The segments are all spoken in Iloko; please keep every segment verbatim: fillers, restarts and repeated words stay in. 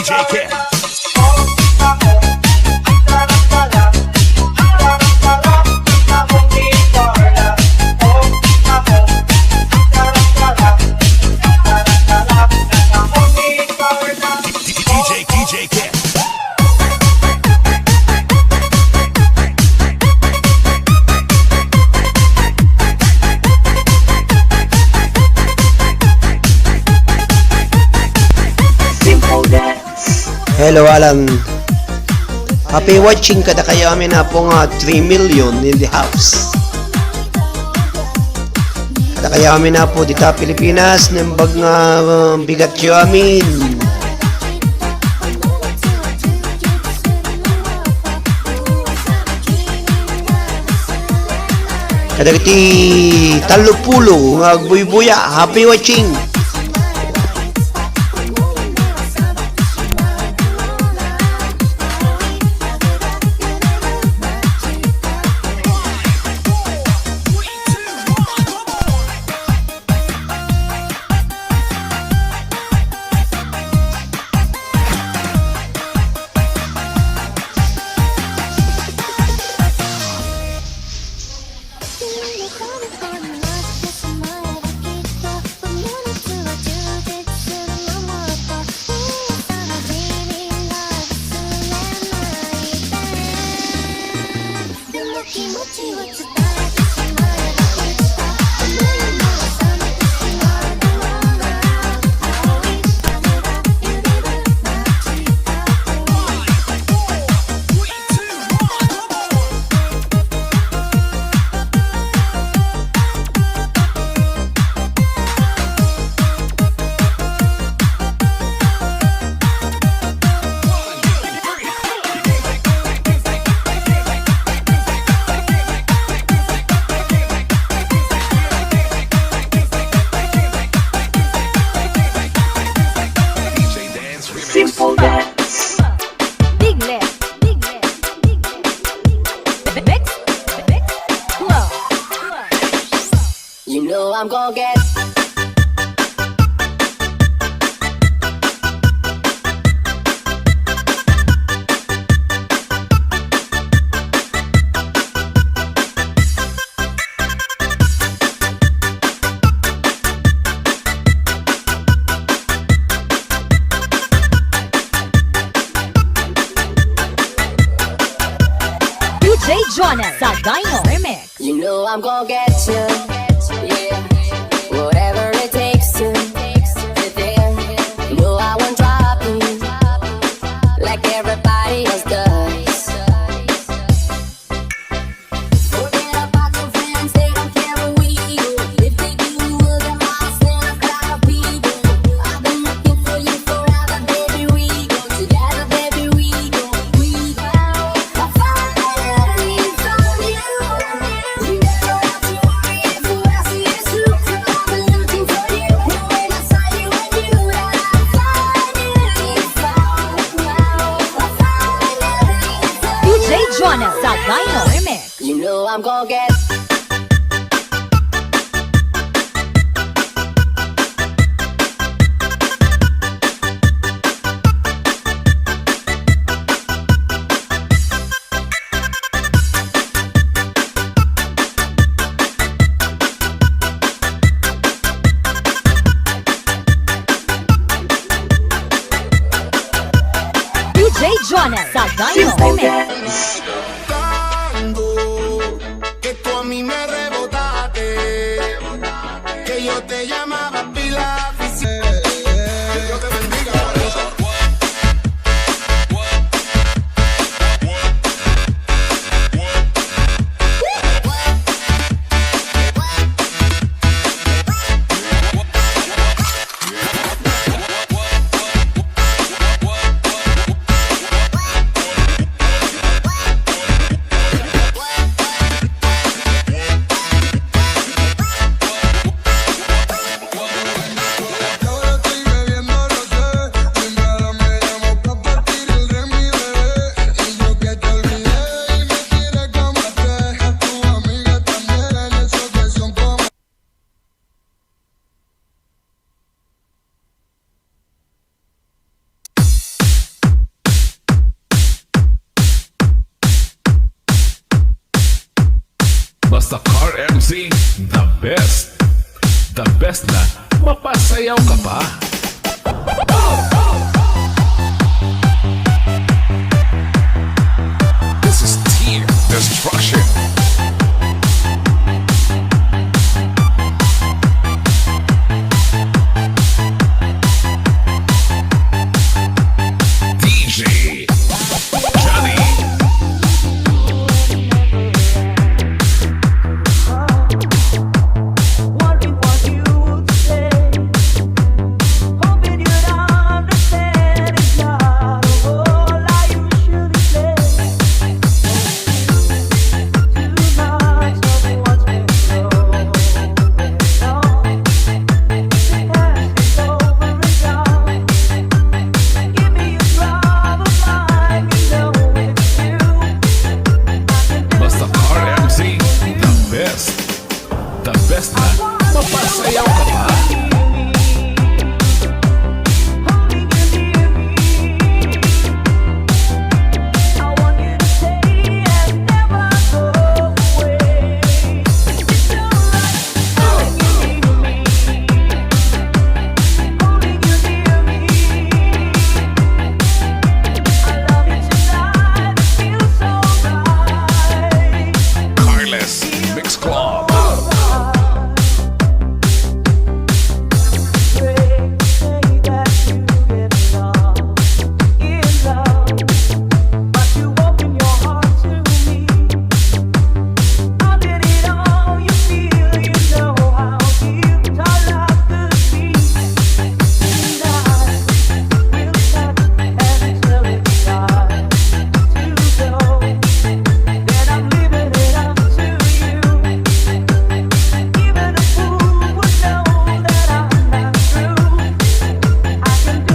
J K. D J, D J K. Hello, Alan. Happy watching kadakayo amin, Apo, nga three million in the house. Kadakayo amin, Apo, dita Pilipinas, naimbag nga, uh, bigatyo amin. Kadagiti tallopulo nga agbuybuya, happy watching. Simple dance. Big left, big left, big left, big left. Mix, mix, flow, flow. You know I'm gonna get D J Jonas Sagayno Remix. You know I'm gonna get you, yeah. Whatever it takes to get there. You know I won't drop you like everybody else does. Forget about your friends, they don't care where we go. If they do, we'll get lost in a crowd of people. I've been looking for you forever, baby. We go together, baby. We go, we go. D J Jonas Sagayno Remix. You know I'm gonna get D J Jonas Sagayno Remix. Que tú a mí me rebotaste, que yo te llamaba pila. Dios te bendiga, por eso. Sa Car M C, the best. The best na mapasayaw ka pa. This is Team Destruction. D J Johnny. Basta Car M C, the best. The best na mapasayaw ka pa. Careless Mix Club.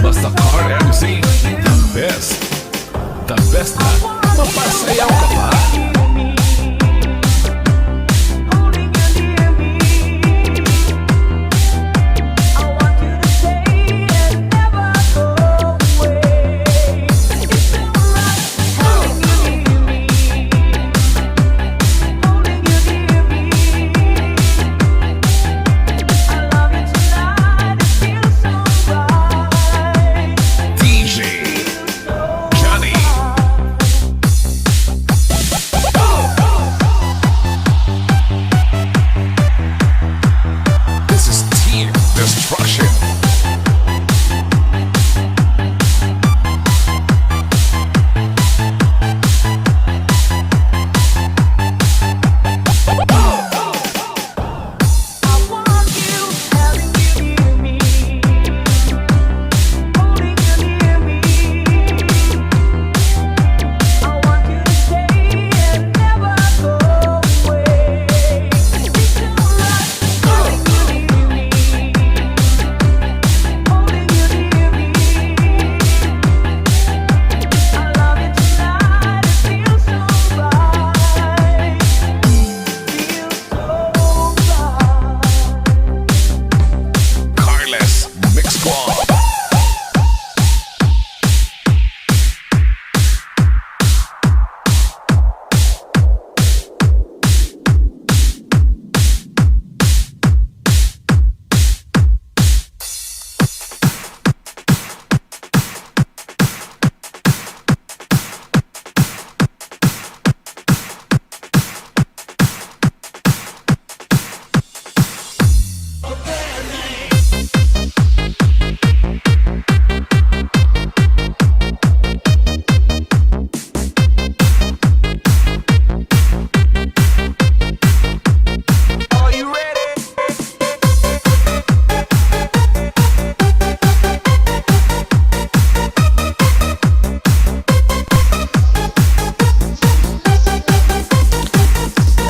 Basta Car M C, the best. The best na mapasayaw ka pa. D J Johnny. This is Team Destruction. Careless Mix Club.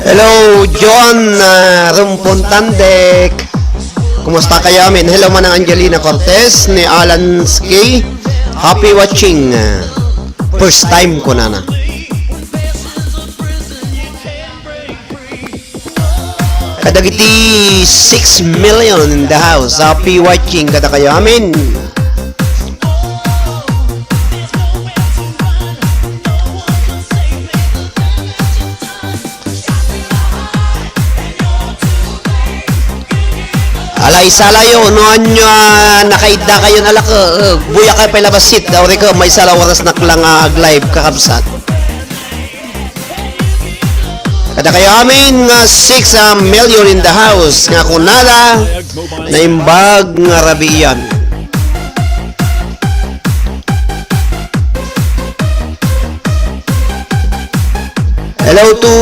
Hello, John, ah, Rumpon Tandek. Kumusta kayo, amin? Hello, Manang Angelina Cortez, ni Alan Ski. Happy watching. First time ko, nana. Kadagiti six million in the house. Happy watching kadakayo amin. Isalayo, no, anya, nakaidda kayo na laka, eh, buya kayo pay labas seat, daw rika, may sala oras na lang, ah, ag-live, kakabsat. Kada kayo amin nga six, ah, million in the house, nga kunada, naimbag nga rabian. Hello to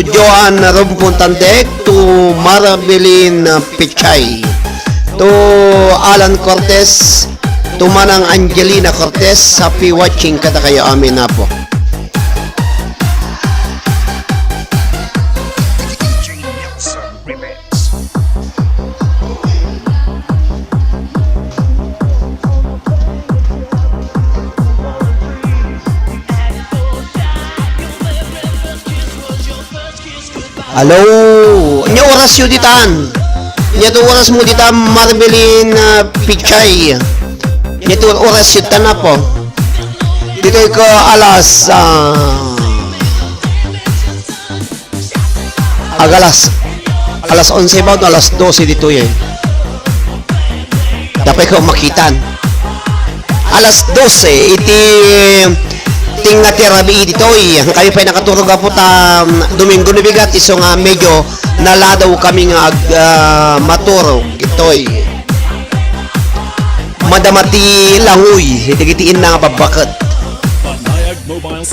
Joan Rompon Tandek, to Marabelin Pichay, to Alan Cortez, to Manang Angelina Cortez, happy watching kada kayo amin na po. Hello! Nya oras yu ditan? Nya to oras mo ditan, Marvelin, ah, Pichay? Nya to oras yu ditan apo? Ditoy ka alas, ah, Ag alas, alas onse ba o alas dose ditoy eh. Dapat ikaw makitan. Alas dose, iti tingga ti rabii ditoy. Kami pa'y nakaturog apo ta, um, Domingo na bigat, isu nga medyo naladaw kami nga ag-, ah, maturog ditoy. Madama ti langoy, dagiti inna nga babbaket.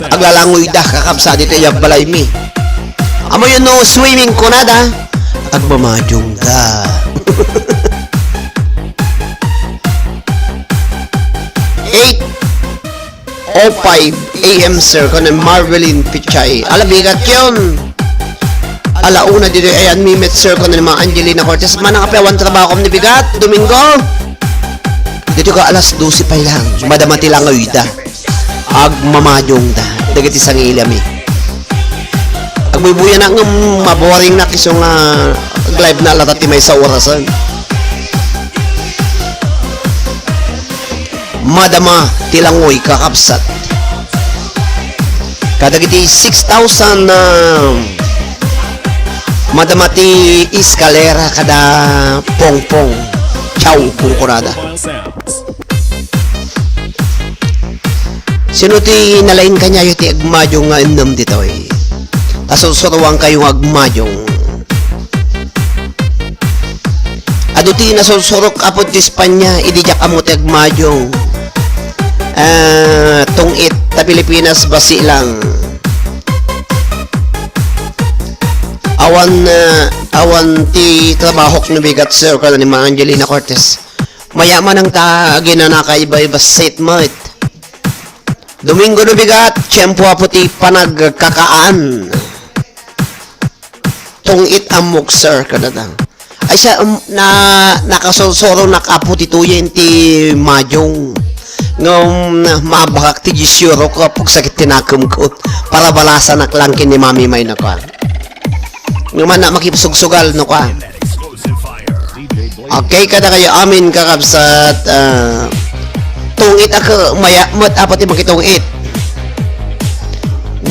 Aglalangoyda, kakabsat, ditoy balay mi. Amoyo no swimming kunada, agmamadiongda. Eight oh five A M, sir, kuno ni Marvelin Pichay. Ala, bigat yun. Ala una ditoy ayan mi met, sir, kuno ni Ma Angelina Cortez. Manang api awan trabaho ni bigat, Domingo. Ditoy ka alas dose pay lang. Madama ti langoyda. Agmamadiongda dagiti sangilami. Agbuybuyanak ngem maboringnak isu nga ag-live na latta ti maysa orasen. Madama ti langoy, kakabsat. Kadagiti six thousand, ah, madama ti eskalera kada pongpong. Ciao, kunkunada. Sino ti nalaing kaniayo ti agmadiong nga ennem ditoy? Ta sursuruankayo nga agmadiong. Adu ti nasursurok apo ti Espanya, idi diak ammo ti agmadiong. Ah, tungit ta Pilipinas, basi lang. Awan, ah, awan ti trabahok no bigat, sir, kuno ni Ma Angelina Cortez. Mayamanang ta aginanaka ibaybasit met. Domingo no bigat, tiempo apo ti panagkakaan. Tungit ammok, sir, kunada. Ay, siya, um, na, nakasursuronak apo ti tuyen ti madiong. Ngem, maabakak ti disiuro ko, apo, sakit ti nakemko. Para balasanak lang ken ni Mami May, no, kua. Ngem, na makipsugsugal, no, kua. Okay, kada kayo amin, kakabsat, ah, tungit ako, maya, met, apo ti makitungit.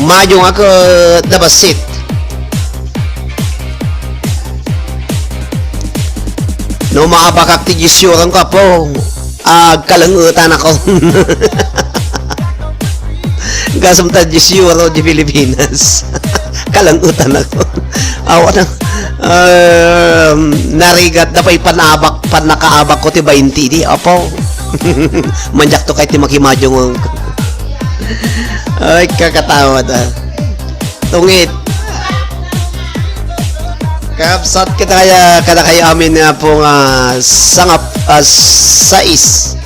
Madiong ako, dabasit. No maabakak ti disiuran ko, apo, agkalangetan ako. Gasum ta disiuro di Pilipinas. Kalangetan ako. Awan na, um, narigat da pay panabak, panakaabak ko ti bainti di, apo. Manyak to kay ti makimadiong. Ay, kakatawa ta. Tungit. Kakabsat kita kaya, kada kayo amin nga po nga sangap, ah, sais.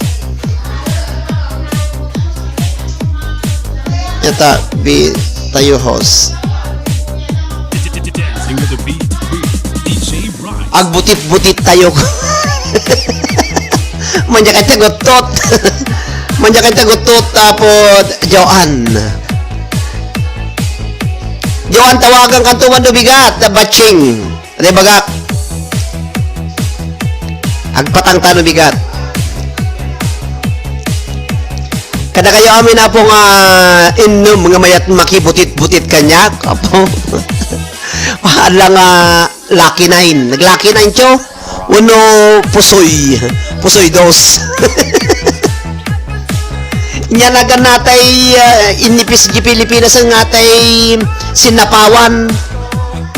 Ita, bi, tayo host. Agbutit-butit tayo. Manja ka tiagutot. Manja ka tiagutot, tapos, Joan. Joan, tawagan ka tuman do bigat, batching. Ano yung bagak? Agpatang tano bigat. Kada kayo amin na po nga innom nga mayat makibutit-butit kanyak. Apo. Ala nga Lucky Nine. Nag-Lucky Nine, tiyo? Wenno Pusoy. Pusoy dos. Nya nagan natay, ah, innipis di Pilipinas nga atay sinapawan.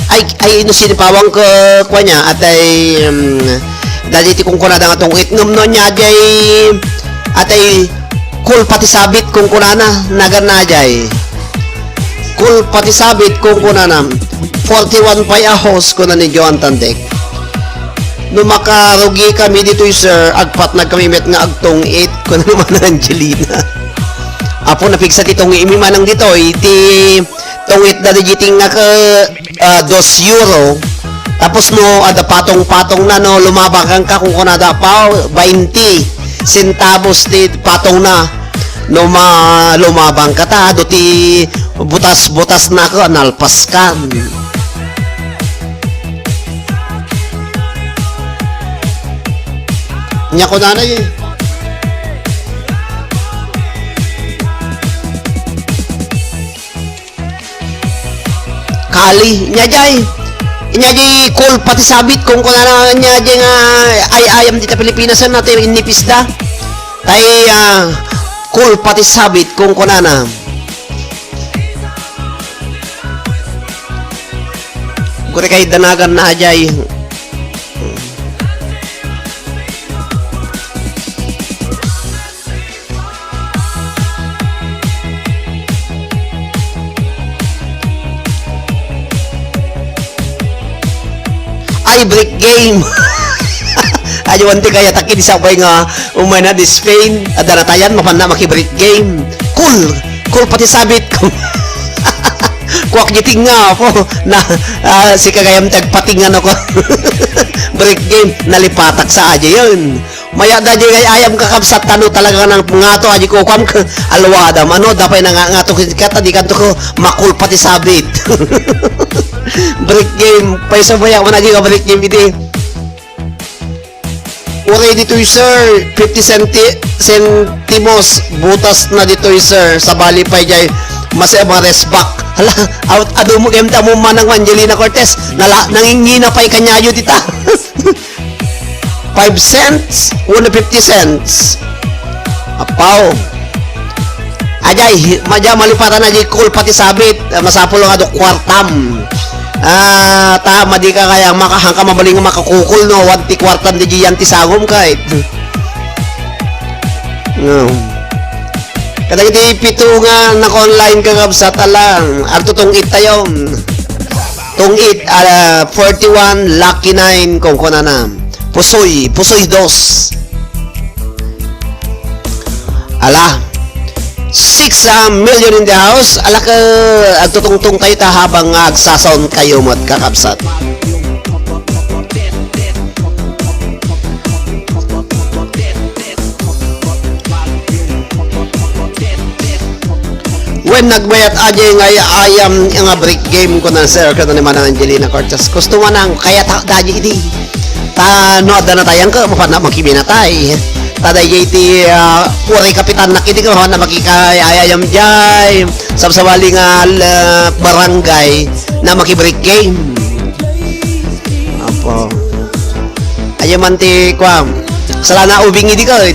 Ay, ay, no sinapawan ko, kwa niya, atay, um, dagiti kunkunada nga tungit. Ngem no nya jay, atay, cool pati sabit kunkunana, nagan na jay. Cool pati sabit kunkunana. Forty-one pay ahos, kuna ni Joan Tandek. No makarugi kami ditoy, sir, agpatnag kami met nga agtungit, kuna ni Manang Angelina. Apo, napigsa ti tungit mi manang ditoy, ti tungit da di nga ka, ah, dos euro. Tapos no, ada patong-patong na, no, lumabang ka, kunkunada pa, bainti centavos ti patong na. No ma-, lumabang ka ta, adu ti butas-butas na ka, nalpas ka. Nya kunana, eh. Kali, nya jay. Nya jay, cool pati sabit, kunkunana, nya jay nga ay-ayam dita Pilipinas, ano, ti innipis da. Tay, ah, cool pati sabit, kunkunana. Kuri kay danagan na jay. Ay, break game. Ay, wan ti kaya taki di sabay nga umay na di Spain. Adda natayan, mapan na maki-break game. Cool. Cool pati sabit ko. Kuak di tinga po. Na, ah, si kagayam ti agpatingan ako. Break game. Nalipatak sa aja yun. Mayat da di ay-ayam, kakabsat, tano talaga nang ngato, aji ko kuam ka, alwada, mano, dapay na nga, ngato, ket, ket, di kanto ko, makul pati sabit. Break game, pay sa maya, managi ka break game iti. Uray ditoy, sir, fifty centi-, centimos, butas na ditoy, sir, sabali pay jay, mas, eh, mga resbak. Hala, out, adu mo, game ta mo manang Angelina Cortez, nala, nangingina pay kanyayo dita. Five cents, wenno fifty cents. Apaw. Ajay, madya malipatan na di cool pati sabit. Ah, masapul nga do kwartam. Ah, ta, madi ka kaya makahangka mabaling nga makakukul, no? Wan ti kwartam di diyan ti sagom kay. No. Kadagiti pito nga naka-online, kakabsat, alang, agtutong-it tayo. Tong-it, ah, forty-one, lucky nine, kunkunana. Pusoy, pusoy dos. Ala, six, ah, million in the house. Ala ka, agtutungtong tayo ta habang nga agsasaon kayo, mat kakabsat. Wen nagbayat aja nga ay-ayam nga break game, kuna, sir, kuna ni Manang Angelina Cortez. Gusto manang kaya ta, daji idi. Ta, no, adda na tayang ka, mapan na makiminatay. Ta, daji iti, ah, uray kapitan na kiti, mapan na makikay-ayayam jay. Sabsabali nga, ah, barangay na maki-break game. Apo. Ayo man ti kuam. Salana ubing idi ket.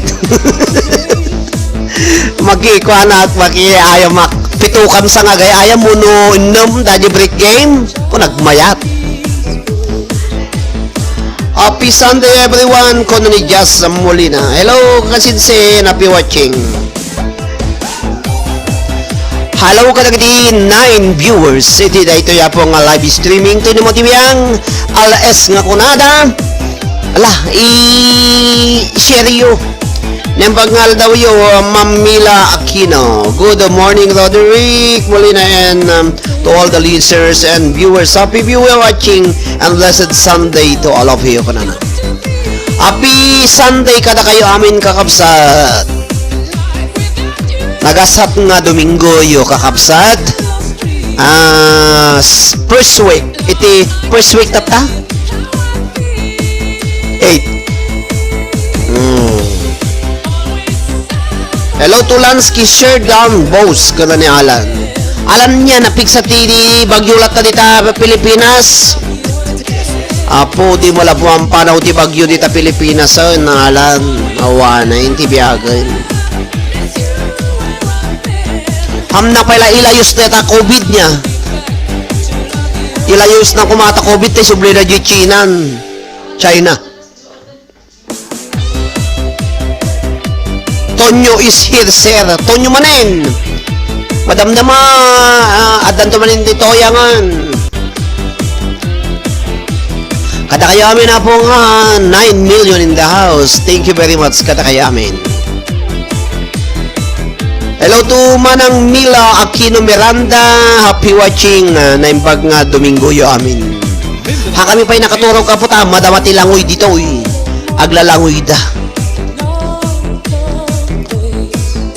Maki kuanak, maki ayo mak. Pito kam sa nga gay ayam uno ennem daji break game. Ko nagmayat. Happy Sunday, everyone. Kono ni Jazz Molina. Hello, kasinsin. Happy watching. Hello kadagiti nine viewers iti daytoy a po nga live streaming. Ito ni Motiviang, alas nga kunada. Ala, i-share yo. Nembag nga aldaw yo, Ma'am Mila Aquino. Good morning, Roderick Molina, and, um, to all the listeners and viewers. Happy viewer watching and blessed Sunday to all of you. Kunana. Happy Sunday kada kayo amin, kakabsat. Nagasat nga Domingo yo, kakabsat. Ah, s-, first week. Iti first week tatta? Eight. Hmm. Hello to Lansky, share down, boss, gana ni Alan. Alan niya, napigsa ti di bagyo latta dita Pilipinas. Apo, di mo la pumampanaw ti bagyo dita Pilipinas, eh, nalan. Awanen ti biagen. Hamna pay la ilayos dayta COVID niya. Ilayos na koma ta COVID tay subli na di Chinan. China. Tonyo is here, sir. Tonyo manen. Madamdama, ah, addanto manen ti toyangan. Kadakayo amin, Apo, nga nine million in the house. Thank you very much, kadakayo amin. Hello to Manang Mila Aquino Miranda. Happy watching, ah, naimbag nga Domingoyo amin. Ha kami pay nakaturog, Apo, ta madama ti langoy ditoy. Aglalanguyda.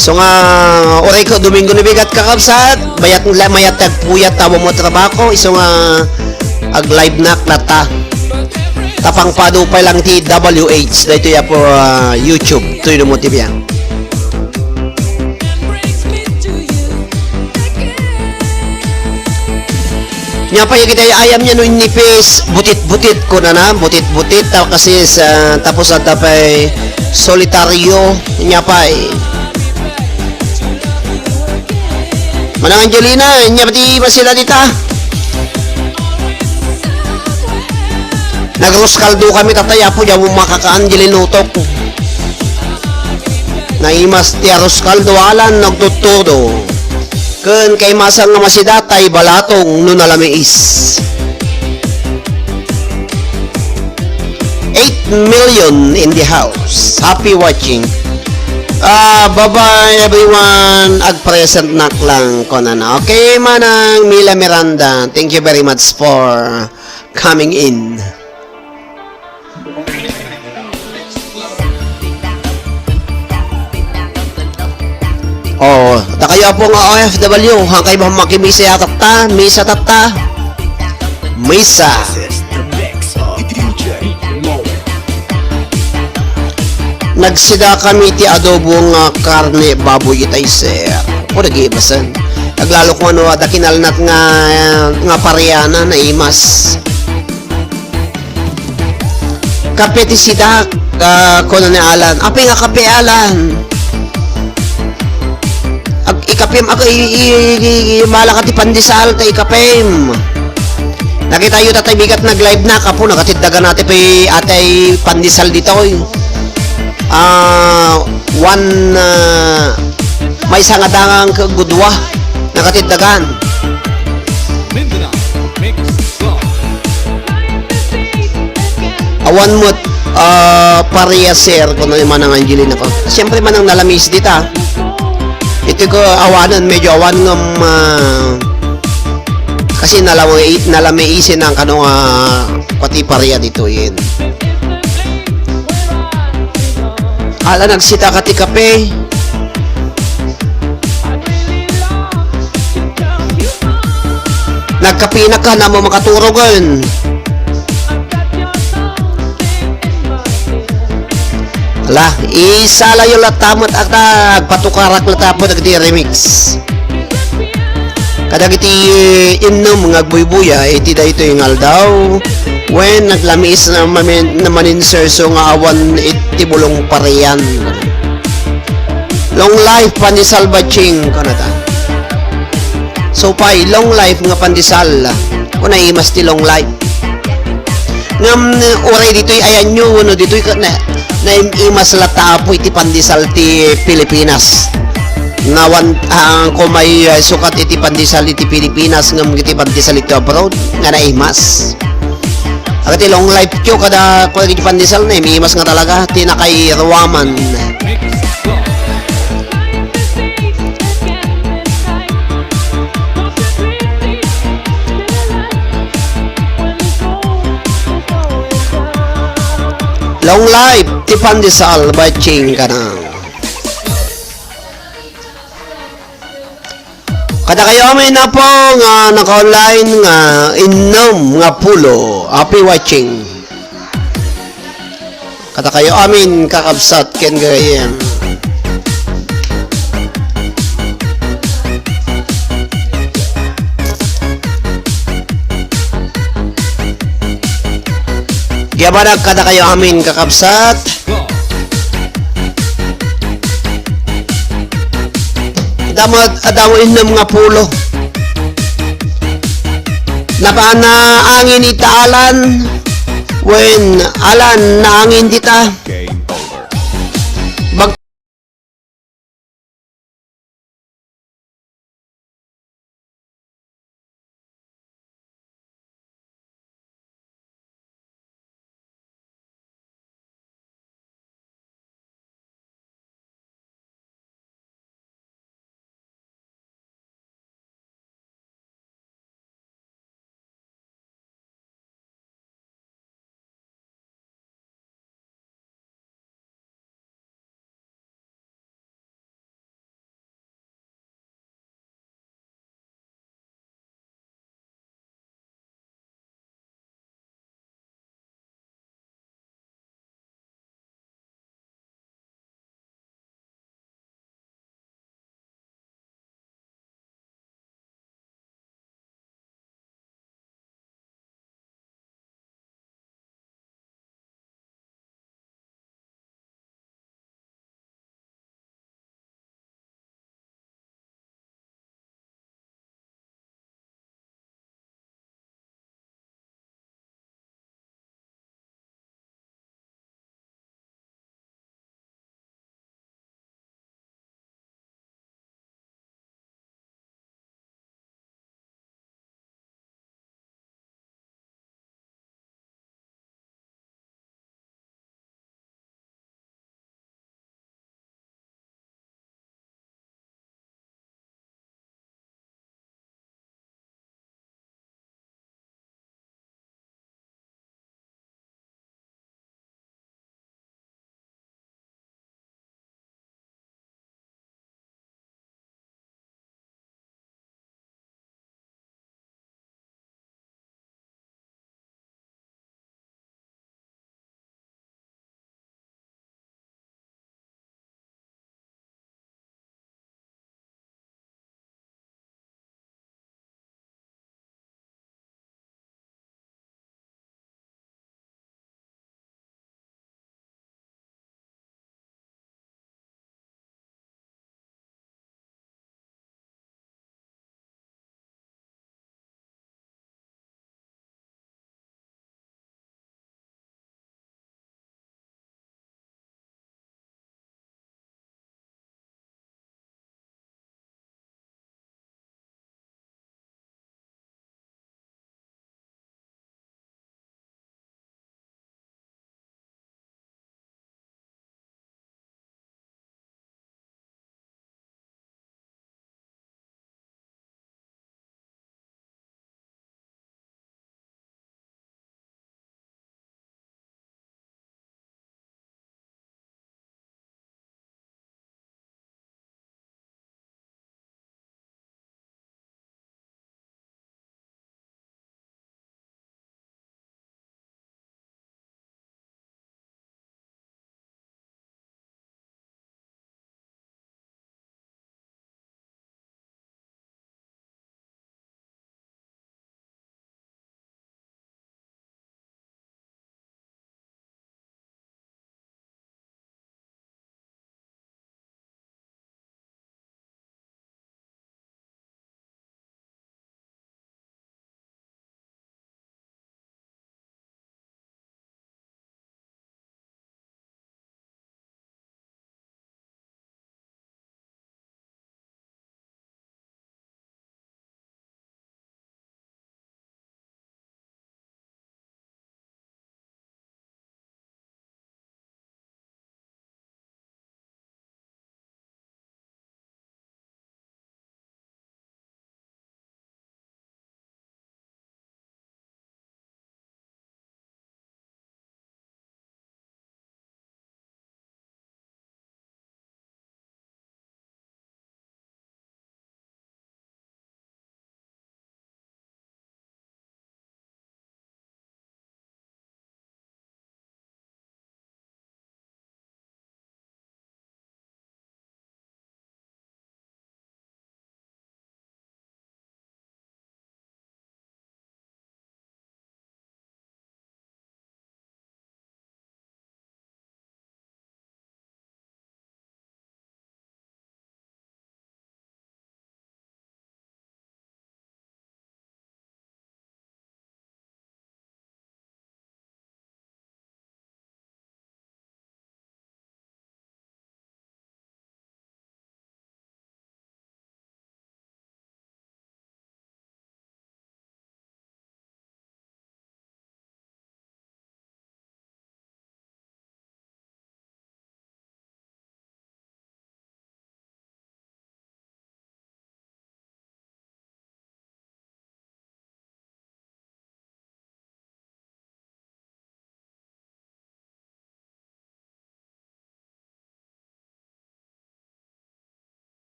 So nga, uray ko, Domingo ni bigat, kakabsat. Mayat, mayat ti agpuyat, awan mo trabako. Isu nga, ag-live nak latta. Tapang padu pay lang ti W H. Daytoy, Apo, ah, YouTube. Toy no mo ti biang. Nia pay iti ay-ayam nia no innipis, butit-butit, kunana, butit-butit, ta-, kasi sa, tapos adda pay solitaryo, nia pay. Manang Angelina, nia ti masila dita? Nag-arroz caldo kami, tatay, Apo, diak makakaan, di linutok. Naimas ti arroz caldo, Alan, nagtuttudo. Ken kaimasan nga masida tay balatong no nalamiis. Eight million in the house. Happy watching. Ah, bye-bye everyone. Ag-present nak lang kunana. Okay, Manang Mila Miranda. Thank you very much for coming in. Oo, dakayo, Apo, nga O F W, hankay ba makimisa yata ta? Misa tatta? Misa. Nagsida kami ti adobo nga karne baboy itay, sir. O, nag-iibasan. Naglalo ko ano, ada kinalnat nga, nga pareana, naimas. Kape ti sidak, ah, kuno ni Alan. Apay nga kape, Alan? Ag-, ikapem, ag-, i-, i-, i-, i-, mala ka ti pandesal, ta ikapem. Nakitayo, tatay, bigat nag-live na, kapo, nakatiddagan natin pa atay pandesal ditoy. Ah, one, ah, maysa nga dangan ket gudua, nakatiddagan. Awan met, ah, pareha, sir, kuno ni Manang Angelina ko. Siyempre, Manang, nalamiis dita. Iti ko, awanen, medyo awan ngem, ah, kasi nalami-, nalamiisin ang kano nga pati pareha ditoyen. Ala, nagsita ka ti kape. Nagkape na ka, na mo makaturogen. Ala, isalayo latta met ata, agpatukarak latta po dagiti remix. Kadagiti innom nga agbuybuya iti daytoy nga aldaw, wen naglamiis na mamin-, na maninserso nga awan iti bulong parean. Long life, Pandesal Batching, kunata. So, pay, long life nga pandesal. Kuna imas ti long life. Ngem, uray ditoy ayanyo, wenno ditoy ka-, na, naimas latta, Apo, iti pandesal ti Pilipinas. Nawan, ah, kumay, ah, sukat iti pandesal iti Pilipinas, ngem iti pandesal iti abroad, nga naimas. Agati long life yo kada, kada iti pandesal, naimas nga talaga, ti nakairuaman. Long life ti pandesal, Batching, kana. Kadakayo amin, Apo, nga naka-online nga innom nga pulo. Happy watching. Kadakayo amin, kakabsat, ken gagayyem. Ibanak kadakayo amin, kakabsat. Adda met, adda met innem nga pulo. Napan naangin ita, Alan. Wen, Alan, naangin dita.